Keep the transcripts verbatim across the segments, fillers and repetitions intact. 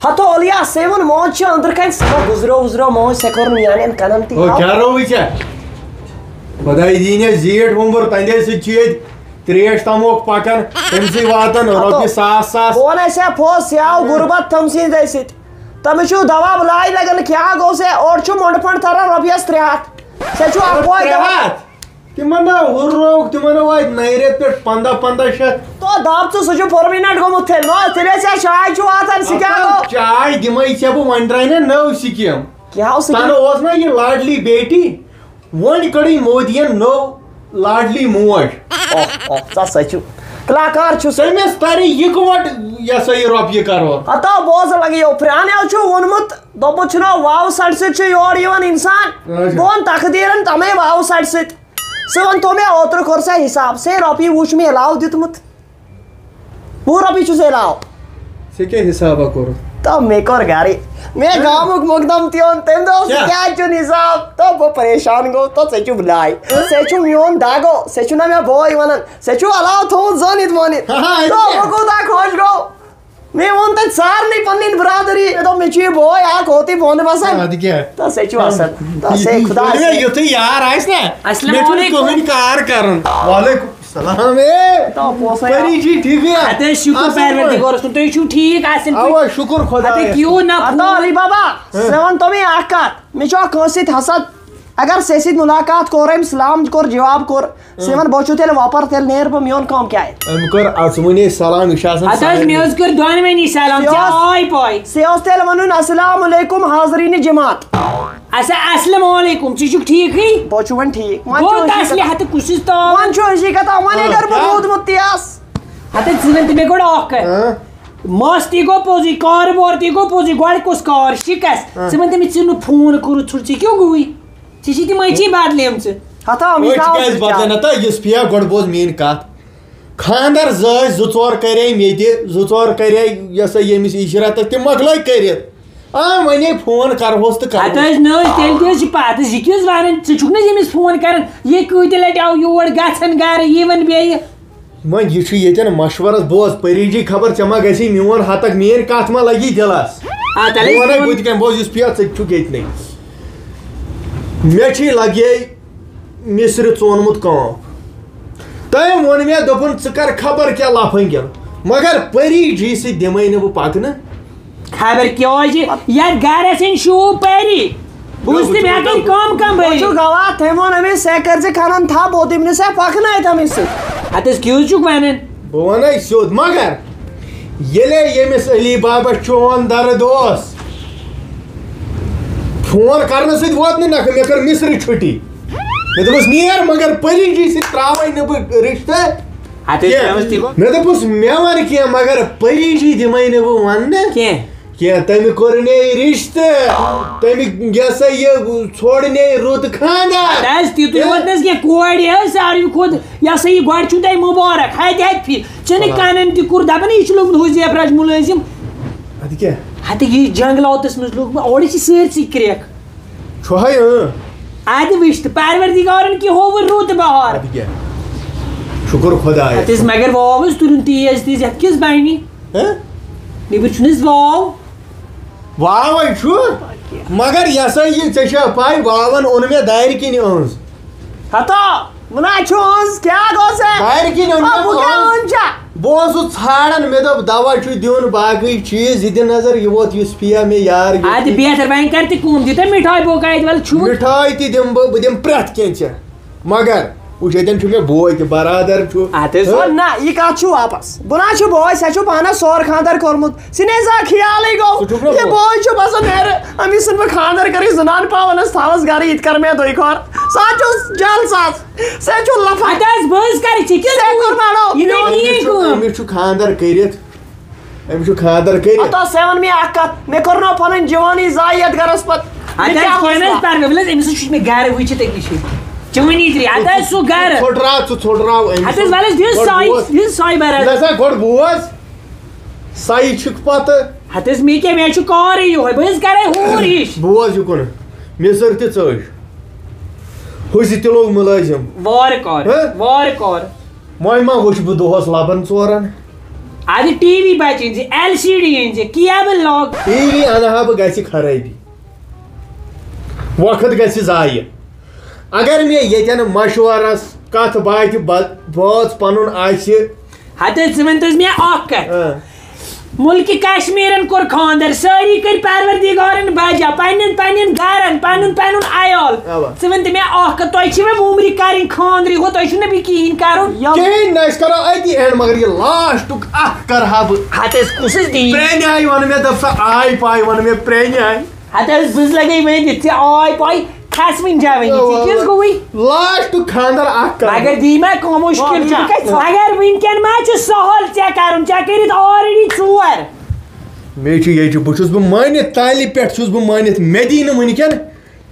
ہتو اولیا، سے ووٚن موج چھِ أنٛدرٕ کنہِ، سۄ گُزریو وُزریو موج، سۄ کوٚر نہٕ میانٮ۪ن کنن تہِ او، حل۔ کیٛاہ رووُے ژےٚ؟ خۄداے دِیِن ہے زیٖٹھ وۄمبُر، تَندے سۭتۍ چھِ ییٚتہِ ترٛیش تموکھ پکان، تٔمۍ سٕے واتان ہتو، رۄپیہِ ساس ساس۔ بہٕ وَنَے ژےٚ پوٚز، سے آو غُربت تٔمۍ سٕنٛدے سۭتۍ۔ تٔمِس چھُ دوا بلاے لگان، کیٛاہ گوٚو سے؟ اورٕ چھُ مۄنٛڈٕ پھنٛڈ تران رۄپیَس ترٛےٚ ہَتھ۔ سے چھُ اکھ پوے ترٛےٚ دوا۔ ہَتھ؟ تِمن نا ہُررووُکھ، تِمن نا واتہِ نَیہِ رٮ۪تہٕ پٮ۪ٹھ پنٛداہ پنٛداہ شیٚتھ۔ تو دب ژٕ، سُہ چھُ پٔرمِننٹ گوٚمُت تیٚلہِ۔ نہ، تیٚلہِ ٲسۍ یا چاے چھُ واتان، سُہ کیٛاہ اَتھ گوٚو؟ چاے دِمَے ژےٚ بہٕ، وۄنۍ درٛاے مےٚ نٔو سکیٖم۔ کیٛاہ اوس سکیٖم؟ تَنہٕ اوس نا یہِ لاڈلی بیٹی، وۄنۍ کٔڑٕے مودیَن نٔو لاڈلی موج۔ اوہ، اوہ، ژٕ ہسا چھُ کلاکار چھُ سُہ۔ تٔمِس تَرِ یِکوَٹ یہِ ہسا یہِ رۄپیہِ کرور۔ ہتو بوز لگیو، پرٛانیو چھُ ووٚنمُت، دوٚپمُت چھُنہ واوٕ سڑِ سۭتۍ چھُ یور یِوان اِنسان۔ اچھا۔ بہٕ وَنہٕ تقدیٖرن تَمے واوٕ سڑِ سۭتۍ۔ ژٕ وَن تو مےٚ اوترٕ کوٚر ژےٚ حساب، سے رۄپیہِ وُچھ مےٚ علاوٕ دیُتمُت۔ وُہ رۄپیہِ چھُ ژےٚ علاوٕ۔ ژےٚ کیٛاہ حسابہ کوٚرُتھ؟ تو مےٚ کوٚر گرے۔ مےٚ ہاں۔ گامُک مقدم تہِ اوٚن، تٔمۍ دوٚپ، "ژٕ کیٛاہ؟ کیٛازِ چھُنہٕ حساب؟" تو بہٕ پریشان گوٚو، تو ژےٚ چھُ بلاے۔ ژےٚ چھُ میون دگو، ژےٚ چھُنہ مےٚ بوے وَنان، ژےٚ چھُ علاوٕ تھوٚومُت زٲنِتھ مٲنِتھ۔ ہاں، ہاں، تو یہِ کیٛاہ؟ بہٕ کوٗتاہ خۄش گوٚو۔ مےٚ ووٚن تَتہِ سارنٕے پنٕنۍ برادری، مےٚ دوٚپ، "مےٚ چھُ یہِ بوے اکھ ہوتٕے بۄن وَسان۔" اَدٕ کیٛاہ؟ تو ژےٚ چھُ آسان۔ تو ژےٚ خۄدایَس ہے، یُتھُے یار آسہِ نا، السلام مےٚ چھُنہٕ علیکم۔ کٕہٕنۍ کار کَرُن۔ وعلیکم السلام، اے۔ تو پونٛسَے آو۔ پری جی، ٹھیٖک چھُ؟ اَدٕ حظ، شُکُر اَصٕل پٲٹھۍ۔ پروردگارَس کُن، تُہۍ چھِو ٹھیٖک؟ اَصٕل پٲٹھۍ؟ اَوا، شُکُر خۄدایَس اَدٕ کُن۔ کیوں نہ اَدٕ فون؟ علی بابا، ہہ؟ ژٕ وَن تو مےٚ اَکھ کَتھ، مےٚ چھُ اَکھ کٲنٛسہِ سۭتۍ حسد۔ اگر ژےٚ سۭتۍ مُلاقات کوٚر أمۍ، سلام کوٚر، جواب کوٚر، ژٕ وَن، بہٕ چھُس تیٚلہِ وۄپَر، تیٚلہِ نیر بہٕ، میون کٲم کیٛاہ آسہِ؟ أمۍ کٔر اَژوٕنے سلام، یہِ چھُ آسان اَدٕ حظ، سارنٕے۔ مےٚ حظ کٔر دۄنوٕنی سلام، ژےٚ ژےٚ اوس، آے پاے۔ ژےٚ اوس تیٚلہِ وَنُن، "السلام علیکم حاضریٖنِ جماعت۔" اچھا، السلام علیکم، ژٕ چھُکھ ٹھیٖکٕے؟ بہٕ چھُس وۄنۍ ٹھیٖک۔ وۄنۍ گوٚو چھُ أزی تَس لہِ کَتھ، ہَتہٕ کُس چھُس تام؟ وۄنۍ چھُ أزی کَتھ، وۄنۍ ہاں، اگر بہٕ کیٛاہ؟ روٗدمُت تہِ آسہٕ۔ ہَتہٕ ژٕ وَن تہٕ مےٚ گۄڈٕ اَکھ کَتھ۔ ہاں۔ مَس تہِ گوٚو پوٚزُے، کارٕبار تہِ گوٚو پوٚزُے، گۄڈٕ کُس کار شِکَس؟ ہاں۔ ژٕ وَن تہٕ مےٚ، ژٕ نہٕ فون کوٚرُتھ، ژٕ کیٛاہ گوٚوُے؟ ژےٚ چھِ تِمَے چی بدلیمژٕ۔ ہتا، أمِس أسۍ ناو کیٛازِ سۭتۍ بدلے کیٛاہ؟ نہ تہٕ یُس پیا گۄڈٕ بوز میٛٲنۍ کَتھ۔ خانٛدر زٲج زٕ ژور کَرے مےٚ تہِ، زٕ ژور کَرے یہِ ہسا ییٚمِس عشرتس تہِ مۄکلٲے کٔرِتھ۔ آ، وۄنۍ ہے فون کَرہوس تہٕ کَرہوس۔ اَدٕ حظ نہ حظ، تیٚلہِ تہِ حظ چھِ پَتہٕ، یہِ کیٛاہ حظ وَنان؟ ژٕ چھُکھ نہ ییٚمِس فون کَران؟ یہِ کۭتہِ لَٹہِ آو یور گژھان گَرٕ، یِوان بیٚیہِ؟ وۄنۍ یہِ چھُ ییٚتٮ۪ن مشورس بوز، پری جی، خبر ژےٚ ما گژھی میون ہتک، میٲنۍ کتھ ما لگی دلس؟ آ، تیٚلے بہٕ ونے فون۔ بہٕ تہِ کمہِ بوز، یُس پیا ژٕ چھُکھ ییٚتہِ نٕے۔ مےٚ چھُے لگے مصرِ ژونمُت کٲم۔ تٔمۍ ووٚن مےٚ، دوٚپُن، "ژٕ کر خبر کیٛاہ لفنگن، مگر پری جی سۭتۍ دِمے نہٕ بہٕ پکنہٕ۔" خبر کیٛازِ یتھ گرس ہٕنٛدۍ شوٗب پری؟ بوٗز تہٕ مےٚ کٔرۍ کٲم کٲم بہٕ بٔری۔ چھُس گواہ، تٔمۍ ووٚن أمِس، "سہ کٔرۍ زِ کھنن تھپھ، بہٕ دِمہٕ نہٕ سہ پکنٲوِتھ أمِس سۭتۍ۔" ہتس کیٛاہ حظ چھُکھ ونان؟ بہٕ ونے سیوٚد، مگر ییٚلے ییٚمِس علی بابس چون درد اوس، فون کرنہٕ سۭتۍ ووت نہٕ نکھٕ، مےٚ کٔر مصرِ چھُٹی۔ مےٚ دوٚپُس، "نیر، مگر پری جی سۭتۍ تراوے نہٕ بہٕ رشتہٕ ہتس کینٛہہ۔" کیٛاہ حظ تہِ گوٚو؟ مےٚ دوٚپُس، "مےٚ ون کینٛہہ، مگر پری جی دِمے نہٕ بہٕ وننہٕ کینٛہہ۔ کینٛہہ، تٔمۍ کوٚر نے رشتہٕ، تٔمۍ یہِ ہسا یہِ ژھوٚڑ نے رُت خانٛدر۔" اَدٕ حظ، تیُتُے یوت نہٕ حظ کینٛہہ، کورِ حظ ساروی کھۄتہٕ، یہِ ہسا یہِ گۄڈٕ چھُو تۄہہِ مُبارک، ہتہِ ہتہِ پھِرِ۔ ژےٚ نہٕ آ۔ کَنَن تہِ کوٚر، دَپان ہے، یہِ چھُ لوٚگمُت حُذیف راج مُلٲزِم۔ اَدٕ کیٛاہ؟ ہتہٕ یہِ جنٛگلاتَس منٛز لوٚگمُت، اورٕ چھِ سٲرسٕے کرٛیکھ۔ چھُ ہاے، اۭں۔ اَدٕ وٕچھ تہٕ، پروردگارَن کہِ ہووُر رُت بہار۔ اَدٕ کیٛاہ؟ شُکُر خۄدایَس۔ اَتھ ٲسۍ مگر واو حظ تُلُن تیز تیز، یَتھ کیٛاہ حظ بَنہِ؟ ہہ؟ نیٚبٕرۍ چھُنہٕ حظ واو؟ واوے چھُ، مگر یہِ ہسا یہِ، ژےٚ چھےٚ پَے، واوَن اوٚن مےٚ دارِ کِنۍ أنٛز۔ ہتا، وَنان چھُ أنٛز، کیٛاہ گوٚو ژےٚ؟ دارِ کِنۍ اوٚن آ، مےٚ بہٕ کیٛاہ أنٛز۔ أنۍ ژےٚ؟ بہٕ اوسُس ژھانٛڈان، مےٚ دوٚپ، دوا چھُ دیُن، باقٕے چیٖز، یہِ دِ نظر، یہِ ووت یُس پِیا مےٚ یار، یہِ اَدٕ بہتر، وۄنۍ کر تہِ کٲم، دِ تہٕ مِٹھٲے بوکا اَتہِ، وَلہٕ چھُ۔ مِٹھٲے تہِ دِمہٕ بہٕ، بہٕ دِمہٕ پرٛٮ۪تھ کینٛہہ ژےٚ۔ مگر وٕچھ، ییٚتٮ۪ن چھُ مےٚ بوے تہِ، برادر چھُ۔ اَدٕ حظ۔ ہہ؟ نہ، یہِ کَتھ چھُ واپس؟ بہٕ نہ چھُ بوے، ژےٚ چھُ پانس سور خانٛدر کوٚرمُت۔ ژٕ نے زانٛہہ خیالٕے گوٚو۔ ژٕ چھُکھ نہ یہِ بوے۔ بوے چھُ باسان نیرٕ، أمِس ژھٕن بہٕ خانٛدر کَرٕنۍ، زنان پاونس تھاوس گرٕ، یہِ تہِ کَرٕ مےٚ دُے خور۔ سُہ حظ چھُ جل ساز، سُہ حظ چھُ لفظ۔ اَدٕ حظ، بہٕ حظ کَرٕ ژےٚ کیٛاہ سُہ کوٚر کوٚر؟ ماڑو۔ یہِ گٔے میٛٲنۍ أمِس چھُ، کٲم۔ أمِس چھُ خانٛدر کٔرِتھ۔ أمِس چھُ خانٛدر کٔرِتھ۔ ہتو، ژےٚ وَن مےٚ اکھ کتھ، مےٚ کوٚر نہ پنٕنۍ جوانی ضایع یتھ گرس پتہٕ۔ مےٚ اَدٕ کیٛاہ حظ، کۄینہٕ حظ حوصلہٕ؟ پَر مےٚ، وَلہٕ حظ، أمِس حظ چھُ مےٚ گرٕ وٕچھِتھ أکِس جایہِ۔ چٲنی ترٛے، اَدٕ حظ سُہ گرٕ۔ ژھوٚٹراو ژٕ، ژھوٚٹراو أمِس۔ اَدٕ حظ، وَلہٕ حظ، دِ حظ گۄڈٕ ساے، بوز۔ دِ حظ ساے برابر۔ نہ سا، گۄڈٕ بوز۔ ساے چھِکھ پتہٕ۔ ہتہٕ حظ، مےٚ کیٛاہ، مےٚ چھُ کارٕے یِہوٚے، بہٕ حظ کرے ہوٗر ہِش۔ بوز یہِ کُن، مِسٕر تہِ ژٔج۔ ہُہ زِ تہِ لوٚگ مُلٲزِم۔ وارٕ کارٕ، ہہ؟ وارٕ کارٕ۔ وۄنۍ ما وٕچھ بہٕ دۄہس لبن ژورن؟ ادٕ ٹی وی بچہِ أنۍ زِ، ایل سی ڈی أنۍ زِ، کیبل لاگ۔ ٹی وی انہٕ ہا بہٕ، گژھِ خرٲبی، وقت گژھِ ضایع۔ اگر مےٚ ییٚتٮ۪ن مشورس، کتھ باتھِ با-، بٲژ پنُن آسہِ۔ ہتہٕ حظ، ژٕ ؤنۍ تو حظ مےٚ اکھ کتھ۔ آ۔ ملکہِ کشمیرن کوٚر خاندر، سٲری کٔرۍ پروردگارن بجا، پننٮ۪ن پننٮ۪ن گرن، پنُن پنُن عیال۔ اوا۔ ژٕ ؤنۍ تو مےٚ اکھ کتھ، تۄہہِ چھِ وۄنۍ وُمرِ کرٕنۍ خاندرٕے ہوت، تۄہہِ چھُو نہٕ بیٚیہِ کِہیٖنۍ کرُن؟ کِہیٖنۍ نہٕ، أسۍ کرو أتی اینڈ، مگر یہِ لاسٹُک اکھ کرٕ ہا بہٕ۔ ہتہٕ حظ، کُس حظ دی؟ پرٛانہِ آیہِ وَنہٕ مےٚ، دَپ سا، آے پاے وَنہٕ مےٚ، پرٛانہِ آیہِ۔ ہتہٕ حظ، بٕز لگے ؤنِتھ، ژےٚ آے پاے، کھس وٕنہِ جا ؤنِتھ، ژےٚ کیٛاہ حظ گوٚوُے؟ لاسٹُک خانٛدر اکھ کرٕ۔ مگر دی مےٚ کٲم، مُشکِل چھُ۔ مگر وٕنکٮ۪ن ما چھُ سہل ژےٚ کرُن؟ ژےٚ کٔرِتھ already ژور۔ مےٚ چھُ ییٚتہِ، بہٕ چھُس بہٕ مٲنِتھ، تالہِ پٮ۪ٹھ چھُس بہٕ مٲنِتھ، مےٚ دی نہٕ وٕنکٮ۪ن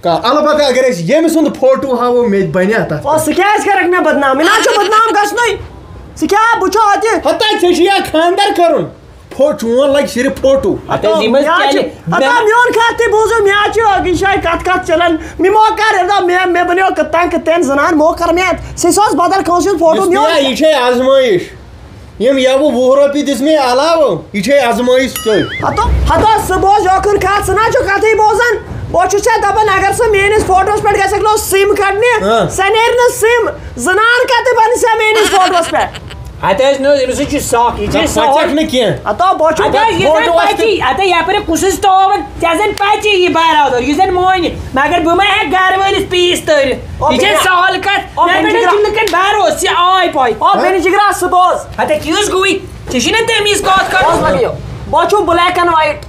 کانٛہہ۔ البتہ اگر أسۍ ییٚمہِ سُنٛد فوٹو ہاوو، مےٚ تہِ بنیٛا تتھ۔ او، سُہ کیٛازِ کرکھ مےٚ بدنام؟ مےٚ نہ چھُ بدنام گژھنُے۔ ژٕ کیٛاہ، بہٕ چھُ اتہِ۔ ہتا، ژےٚ چھُ یا خانٛدر کرُن۔ فو-، چون لگہِ صرف فوٹو۔ ہتا، یِم ٲسۍ مےٚ حظ چھِ، کیٛازِ ہتا، میون خط تہِ بوٗزُو، مےٚ حظ چھُ یہِ جایہِ کتھ کتھ چلان۔ مےٚ مو کر، ہتا، مےٚ، مےٚ بنیو کتھ تام کتھ تام زنان، مو کر مےٚ اتھ۔ سُہ اوس بدل کٲنٛسہِ ہُنٛد فوٹو، یُس میون مےٚ، یہِ چھے آزمٲیش۔ یِم یا بہٕ وُہ رۄپیہِ دِژ مےٚ علاوٕ، یہِ چھے آزمٲیش ژےٚ۔ ہتو، ہتو، ژٕ بوز یوکُن کتھ، ژٕ نہ چھُکھ کتھٕے بوزان۔ بہٕ چھُس ژےٚ دپان، اگر سۄ میٲنِس فوٹوس پٮ۪ٹھ گژھکھ نہٕ سِم کڑنہِ، ہاں۔ سۄ نیرِ نہٕ سِم۔ زنان کتہِ بنہِ سۄ میٲنِس فوٹوس پٮ۪ٹھ؟ ہتہٕ حظ نہ حظ، أمِس حظ چھُ سکھ، یہِ چھُ نہ، سکھ۔ پژھکھ نہٕ کینٛہہ۔ ہتو، بہٕ چھُس ہتہٕ حظ، یہِ زن فوٹوس پچی، تہِ ہتہٕ یپٲرۍ کُس حظ تاوان، ژےٚ زن پچی یہِ برادر، یہِ زن مونہِ، مگر بہٕ ما ہٮ۪کہٕ گرٕ وٲلِس پیٖس تٲرِتھ؟ او، یہِ چھےٚ بیٚیہِ سہل کتھ، او، مےٚ بیٚیہِ پٮ۪ٹھ حظ جگرا۔ چھُنہٕ لُکن بھروسہٕ، یہِ آے پاے۔ او، بیٚیہِ جگرا، ژٕ بوز۔ ہتہٕ کیُس گوٚوُے؟ ژےٚ چھُے نہ تمیٖز کتھ کرُن۔ بوز وۄنۍ یہِ۔ بہٕ چھُس black and white۔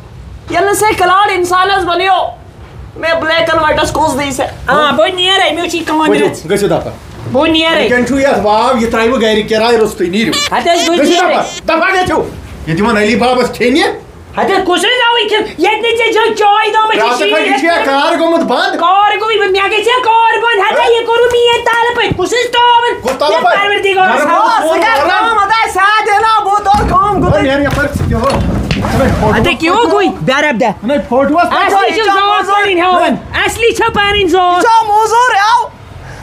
ییٚلہِ نہٕ ژےٚ کھلٲڑۍ انسانس بنیو، مےٚ black and whiteس کُس دی ژےٚ؟ آ، بہٕ نیرے، مےٚ چھِ کٲم پٔکِو، رٕژ۔ گٔژھِو دفتر۔ بہٕ نیرے۔ وٕنکٮ۪ن چھُو یَتھ واو، یہِ ترٛاوِ بہٕ گرِ کِراے روٚستُے، نیٖرِو۔ ہتہٕ حظ، بہٕ گٔژھِو نیرے۔ دفتر، دفتر گٔژھِو۔ ییٚتہِ یِمن علی بابس کھیٚنہِ۔ ہتہٕ کُس حظ آوٕے کھیٚن؟ ییٚتہِ نہٕ ژےٚ جان چاے دامس چھِ راتہٕ شیٖرِتھ۔ پٮ۪ٹھ یہِ چھُ یا کار گوٚمُت بند؟ کار گوٚو، مےٚ گژھِ ہا کار بند، ہتہٕ یہِ کوٚرُو میٛٲنۍ تلہٕ پٔتۍ۔ کُس حظ تاوَن؟ کُس تلہٕ یہِ پٔتۍ؟ پروردگارس گرم حوالہٕ۔ اوس سُہ کر کٲم، ہتا ساتھ دینا، بہٕ تُل کٲم، گُتُل۔ نیرٕ یپٲرۍ، ژٕ تہِ ہو۔ ہتہٕ کیٛاہ گوٚو؟ برابر۔ نہ، فوٹوس اصلی چھِ زٲژ پنٕنۍ ہاوان۔ اصلی چھِ پنٕنۍ زٲژ۔ یہِ چھا موٚزوٗر، یاو؟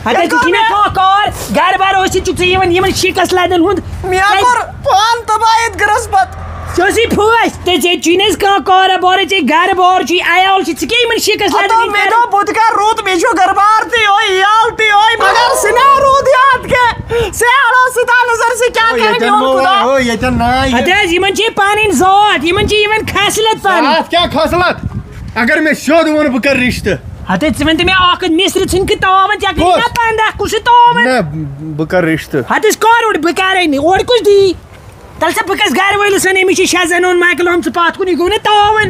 ہتہٕ ژٕ چھُکھ نہ کانٛہہ کار، گرٕ بار ٲسِتھ چھُکھ ژٕ یِوان یِمن شِکس لدن ہُنٛد۔ مےٚ کوٚر پان تباہ ییٚتہِ گرس پتہٕ۔ ژےٚ ٲسی پھٲسۍ، تہٕ ژےٚ چھُے نہٕ حظ کانٛہہ کارٕ بارٕ، ژےٚ گرٕ بار چھُے، عیال چھُ، ژٕ کیٛاہ یِمن شِکس لدن ہتو، ہُنٛد مےٚ کران؟ دوٚپ، بہٕ تہِ کر رُت، مےٚ چھُ گرٕ بار تہِ یِہوٚے، عیال تہِ یِہوٚے، مگر سُہ نہ روٗد یاد کینٛہہ۔ سے آلو سُہ تام نظر سے کیا او، کرے ییٚتٮ۪ن میون مو-، خدا۔ او، ییٚتٮ۪ن نا یہِ۔ ہتہٕ حظ، یِمن چھِ پنٕنۍ ذات، یِمن چھِ یِوان خصلت پنٕنۍ۔ ذات کیٛاہ خصلت؟ اگر مےٚ سیوٚد ووٚن، بہٕ کرٕ رِشتہٕ۔ ہتہٕ حظ، ژٕ ؤنۍ تہٕ مےٚ اکھ کتھ، مِصرِ ژھٕنۍ کہِ تاوان، ژےٚ گٔے کُس؟ نا پنٛداہ، کُس چھُ تاوان؟ نہ، بہٕ کرٕ رِشتہٕ۔ ہتہٕ حظ، کر اورٕ، بہٕ کرے نہٕ، اورٕ کُس دی؟ تیٚلہِ چھا بہٕ کَس گَرٕ وٲلِس وَنہٕ، أمِس چھِ شےٚ زَنہٕ اوٚن مَکلومژٕ پَتھ کُن، یہِ گوٚو نہٕ تاوَن۔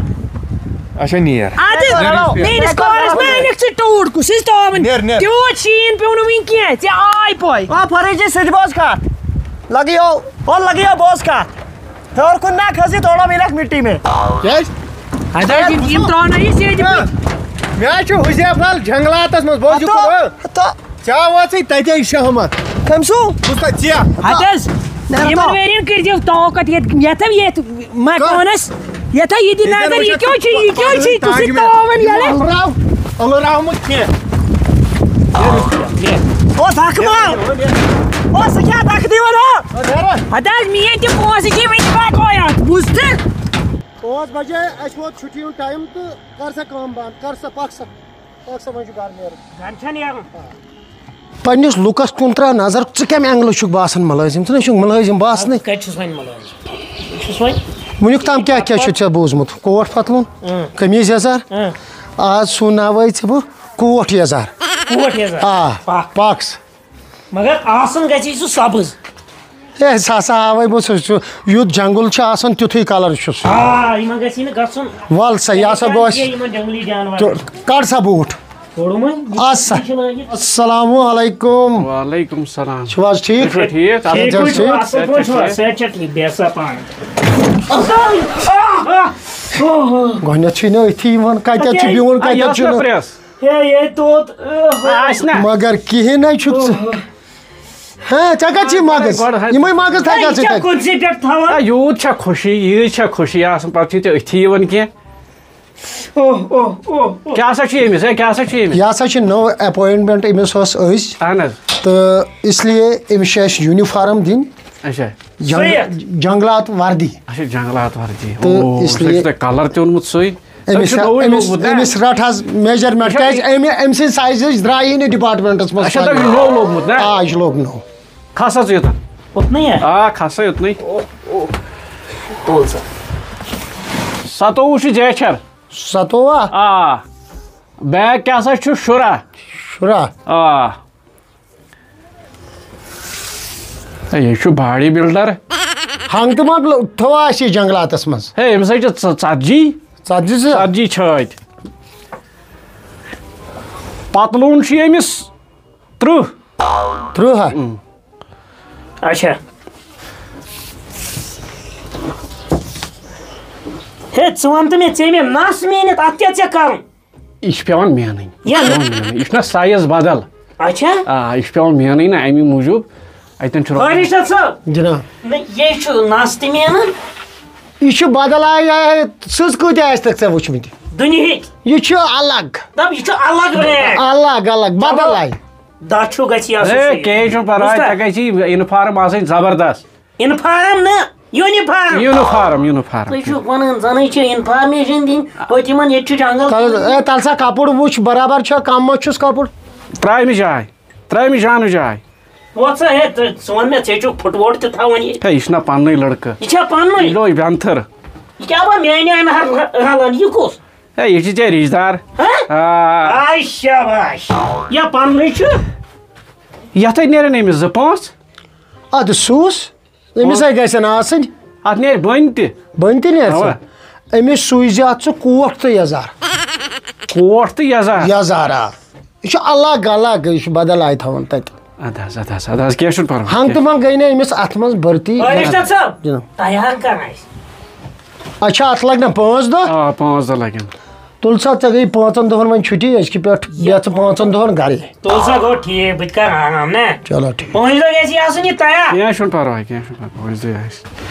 اچھا، نیر۔ اَدٕ نیر، نیر۔ میٛٲنِس کارَس ما أنِکھ ژٕ ٹوٗٹھ، کُس حظ تاوَن؟ نیر، نیر۔ تیوٗت شیٖن پیوٚو نہٕ وٕنہِ کینٛہہ، ژےٚ آے پَے۔ آ، فرٲجی سۭتۍ بوز کَتھ۔ لگیو، او لگیو بوز کَتھ۔ ہیوٚر کُن نہ کھٔسہِ، تھوڑا مِلٮ۪کھ مِٹی میں۔ کیٛازِ؟ اَدٕ حظ، یِم، یِم ترٛاونٲیِو سیٚدِ پٲٹھۍ۔ مےٚ حظ چھُ حُذیف لال جنٛگلاتَس منٛز، بوز یہِ ہتو، کوٚر۔ ہتو۔ ژےٚ وٲژٕے تَتے شہمت۔ کٔمۍ سُہ؟ بوٗزتھا ژےٚ؟ ہتہٕ حظ، نیرٕ یِمن تو۔ ؤرین کٔرۍزیو طاقت یتھ، یتھ، یتھ مکانس، یتھ یہِ تہِ ییٚتٮ۪ن نظر، یہِ وٕچھکھ کیٛاہ چھُ، یہِ کیٛاہ چھُ، تاج ژٕ محل۔ تاوان ییٚلہِ؟ ألراو، ألراو مہٕ کینٛہہ۔ او دکھ ما؟ او سُہ کیٛاہ دکھ دِوان ہو؟ نیرٕ۔ ہتہٕ حظ، میٛٲنۍ تہِ پونٛسہٕ چھِ وٕنہِ بقایا، بوٗزتھٕ؟ پانٛژھ بجے، اَسہِ ووت چھُٹی ہُنٛد ٹایم تہٕ کر سا کٲم بنٛد، کر سا، پکھ سا۔ پکھ سا، وۄنۍ چھُ گرٕ نیرُن۔ گرٕ چھا نیرُن؟ پننِس لُکس کُن ترٛاو نظر، ژٕ کمہِ اینگلہٕ چھُکھ باسان مُلٲزِم؟ ژٕ نہ چھُکھ مُلٲزِم باسنٕے۔ کتہِ چھُس وۄنۍ مُلٲزِم؟ بہٕ چھُس وۄنۍ وٕنیُک تام کیٛاہ کیٛاہ چھُ ژےٚ بوٗزمُت؟ کوٹ پتلوٗن، اۭں۔ قمیٖض یزار، اۭں۔ آز سُوناوے ژےٚ بہٕ کوٹ یزار۔ کوٹ یزار؟ آ، پکھ۔ پکھ۔ مگر آسُن گژھِ سُہ سبٕز۔ ہے، سُہ ہسا آوے بہٕ، سُہ چھُ، یُتھ جنگل چھُ آسان، تیُتھُے کلر چھُ سُہ۔ آ، یِمن گژھِ نہٕ گژھُن۔ وَل سا، یہِ ہسا گوٚو اَسہِ یِمن جنگلی جانور۔ تہٕ کڑ سا بوٗٹھ۔ کوٚڑُم وۄنۍ۔ اَس سا۔ یہِ چھُ لٲگِتھ۔ السلام علیکم۔ وعلیکم السلام۔ چھِو حظ ٹھیٖک؟ تُہۍ چھِو ٹھیٖک؟ ٹھیٖک صحت پٲٹھۍ چھا چھُوا؟ ٹھیٖک؟ اَصٕل پٲٹھۍ چھُوا؟ صحت چھا ٹھیٖک؟ بیٚہہ سا پانہٕ۔ گۄڈٕنٮ۪تھ چھُے نہٕ أتھی یِوان، کَتٮ۪تھ چھُ بِہُن، آ، یہِ کَتٮ۪تھ ٲس چھُ نہ نہٕ۔ پرٛٮ۪س۔ ہے، یے توت، ٲہ۔ آسہِ نہ۔ مگر کِہیٖنۍ نَے چھُکھ ژٕ۔ اوہ۔ ہاں، ژےٚ کَتہِ چھِ مغز؟ گۄڈٕ حظ۔ یِمَے مغز تھایہِ یہِ کَتھ ژےٚ چھا تَتہِ؟ کُنسٕے پٮ۪ٹھ تھاوان؟ آ، یوٗت چھا خوشی، ییٖژ چھا خوشی آسان، پَتہٕ چھُے ژےٚ أتھی یِوان کینٛہہ۔ اوہ، اوہ، اوہ، اوہ۔ کیٛاہ سا چھُ ییٚمِس؟ ہے، کیٛاہ سا چھُ ییٚمِس؟ یہِ ہسا چھِ نٔو appointment، أمِس ٲس أزۍ۔ اَہَن حظ۔ تہٕ اس لیے أمِس چھِ اَسہِ uniform دِنۍ۔ اچھا۔ جنگ-، سُوِتھ۔ جنگلات وردی۔ اچھا، جنگلات وردی۔ تہٕ او، اس سُہ لیے چھُ تۄہہِ colour تہِ اوٚنمُت سُے۔ تۄہہِ أمِس، چھُ نوٚوُے أمِس، لوگمُت، نا؟ أمِس رَٹ حظ measurement، اچھا، کیٛازِ أمۍ، أمۍ سٕنٛدِ sizeٕچ درٛایی نہٕ departmentس منٛز اچھا، تۄہہِ چھُ کانٛہہ۔ نوٚو لوگمُت، نا؟ آ، یہِ چھُ لوگمُت نوٚو۔ کھس حظ یوٚتن۔ اُکنُے یا؟ آ، کھس سا یوٚتنُے۔ تُل سا۔ ستووُہ چھُ زیچھر۔ ستووُہ؟ آ۔ Bag کیٛاہ سا چھُ؟ شُراہ۔ شُراہ۔ آ۔ ہے، یہِ چھُ body builder۔ ہنٛگ تہٕ منٛگ لو-، تھوٚوا اَسہِ یہِ جنگلاتس منٛز۔ ہے، أمِس ہے چھِ ژ-، ژتجی۔ ژتجی چھِ؟ ژتجی چھٲتۍ۔ پتلوٗن چھُ أمِس ترٕٛہ۔ ترٕٛہ ہا؟ اچھا۔ ہے، ژٕ وَن تہٕ مےٚ، ژےٚ مےٚ نَس میٖنِتھ، اَتھ کیٛاہ ژےٚ کَرُن؟ یہِ چھِ پٮ۪وان مینٕنۍ۔ یہِ یہِ چھِ پٮ۪وان مینٕنۍ۔ یہِ چھُنہ size بدل۔ اچھا۔ آ، یہِ چھِ پٮ۪وان مینٕنۍ نا، اَمی موٗجوٗب۔ اَتٮ۪ن چھُ روزان۔ فٲرِش صٲب۔ جناب۔ نہ، یہِ چھُ نَس تہِ مینان۔ یہِ چھُ بدل آیہِ، آیہِ، سٕژ کۭتیٛاہ آسہِ تَتھ ژےٚ وٕچھمٕتۍ؟ دُنیہٕکۍ۔ یہِ چھُ الگ۔ دَپ، یہِ چھُ الگ brand۔ الگ، الگ، بدل چلو۔ آیہِ۔ دَچھُو گژھِ یہِ آسُن ہے، سُے۔ کِہیٖنۍ چھُنہٕ پَرواے، بوٗزتھا؟ ژےٚ گژھی uniform آسٕنۍ زبردست۔ Uniform نہٕ، uniform۔ Uniform، uniform۔ تُہۍ چھِو وَنان، زَنٕے چھِ information دِنۍ، ہوٚتہِ یِمَن ییٚتہِ چھُ جنگل۔ تَلہٕ، اے، تَلہٕ سا کَپُر وٕچھ، برابر چھا، کَم ما چھُس کَپُر؟ ترٛاوِ مےٚ جاے، ترٛاوِ مےٚ جانٕچ جاے۔ وۄتھ سا، ہے، ژٕ، ژٕ وَن مےٚ، ژےٚ چھُکھ footboard تہِ تھاوان ییٚتہِ۔ ہے، یہِ چھُنہ پَننُے لٔڑکہٕ۔ یہِ چھا پَننُے؟ یہِ لوٚگ بٮ۪نتھٕر۔ یہِ کیٛاہ بَنہِ میٛانہِ اَنہٕ ہر رَلان؟ یہِ کُس؟ ہے، یہِ چھِ ژےٚ رِشتہٕ دار۔ ہہ؟ آ۔ آے شاباش۔ یا پَننُے چھُ؟ یَتھ ہے نیرن أمِس زٕ پانٛژھ۔ اَدٕ سوٗز۔ أمِس ہے گژھن آسٕنۍ۔ اَتھ نیرِ بٔنۍ تہِ۔ بٔنۍ تہِ نیرِ اَوا۔ سا۔ أمِس سوٗزِ اَتھ ژٕ کوٹھ تہٕ یَزار۔ کوٹھ تہٕ یَزار۔ یَزار، آ۔ یہِ چھُ الگ الگ، یہِ چھُ بدل آیہِ تھاوُن تَتہِ۔ اَدٕ حظ، اَدٕ حظ، اَدٕ حظ، کینٛہہ چھُنہٕ پَرواے۔ ہنٛگ تہٕ منٛگ گٔے نہٕ أمِس اَتھ منٛز بھرتی۔ فٲرِش صٲب، جِناب۔ تیار کَر اَسہِ؟ اچھا، اَتھ لَگہِ نا پانٛژھ دۄہ؟ آ، پانٛژھ دۄہ لَگن۔ تُل سا، ژےٚ گٔے پانٛژن دۄہن وۄنۍ چھُٹی، أسۍ کہِ پٮ۪ٹھ بیٚہہ ژٕ پانٛژن دۄہن گرے۔ تُل سا، گوٚو ٹھیٖک، بہٕ تہِ کرٕ آرام، نا؟ چلو ٹھیٖک۔ پٲنٛژِ دۄہہِ گژھِ یہِ آسُن یہِ تیار۔ کینٛہہ چھُنہٕ پرواے، کینٛہہ چھُنہٕ پرواے، پٲنٛژِ دۄہہِ آسہِ۔